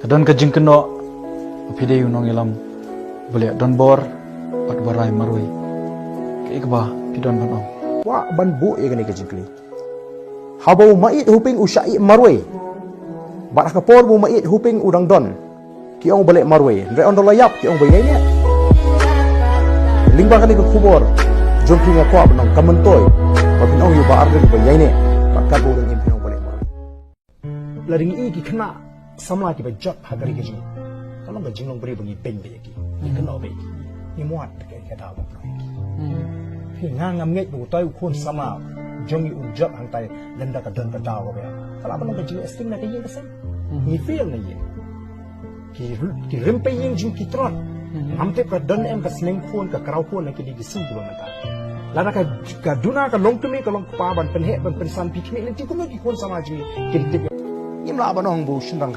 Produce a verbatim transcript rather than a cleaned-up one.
Don ka jingkynnoh, phi dei u nongïalam ba leh donbor bad ba rai marwei. Kaei kaba phi don ban ong? Kwah ban buh ïa kane ka jingkylli. Haba u maieit Hoping u shah ïeh marwei, bad ha ka por ba u maieit Hoping u dang don, ki ong ba leh marwei. Hynrei ynda la ïap ki ong ba ïaineh. Lyngba kane ka khubor jong phi nga kwah ban ong, ka myntoi ba phin ong ïa u Bah Ardent ba ïaineh, bad katba u dang im phin ong ba leh marwei. Lada ngi ïohi ki khynnah samla kiba jot ha ka ri ka jong ngi, ka long ka jinglong briew ba ngi beiñ bha ïa ki, ngi kynnoh bha ïa ki, ngi mad ka, ka daw ba pynlong ïa ki. Phi, nga ngam ngeit ba utai u khun samla jong ngi un jot hangtai lymda ka don ka daw kaba ïa ka lah ban long ka jingïasting na ka ïing ka sem. Ngi fail na ïing. Ki ru-, ki rympei ïing jong ki trot. Ngam tip ka don em ka sneng khun, ka kraw khun na kine ki sngi kiba mynta. Lada ka, ka duna ka long kmie ka long kpa ban pynheh ban pynsan, phi khmih lynti kumno ki khun samla jong ngi kin tip. Ngim lah ban ong ba u shynrang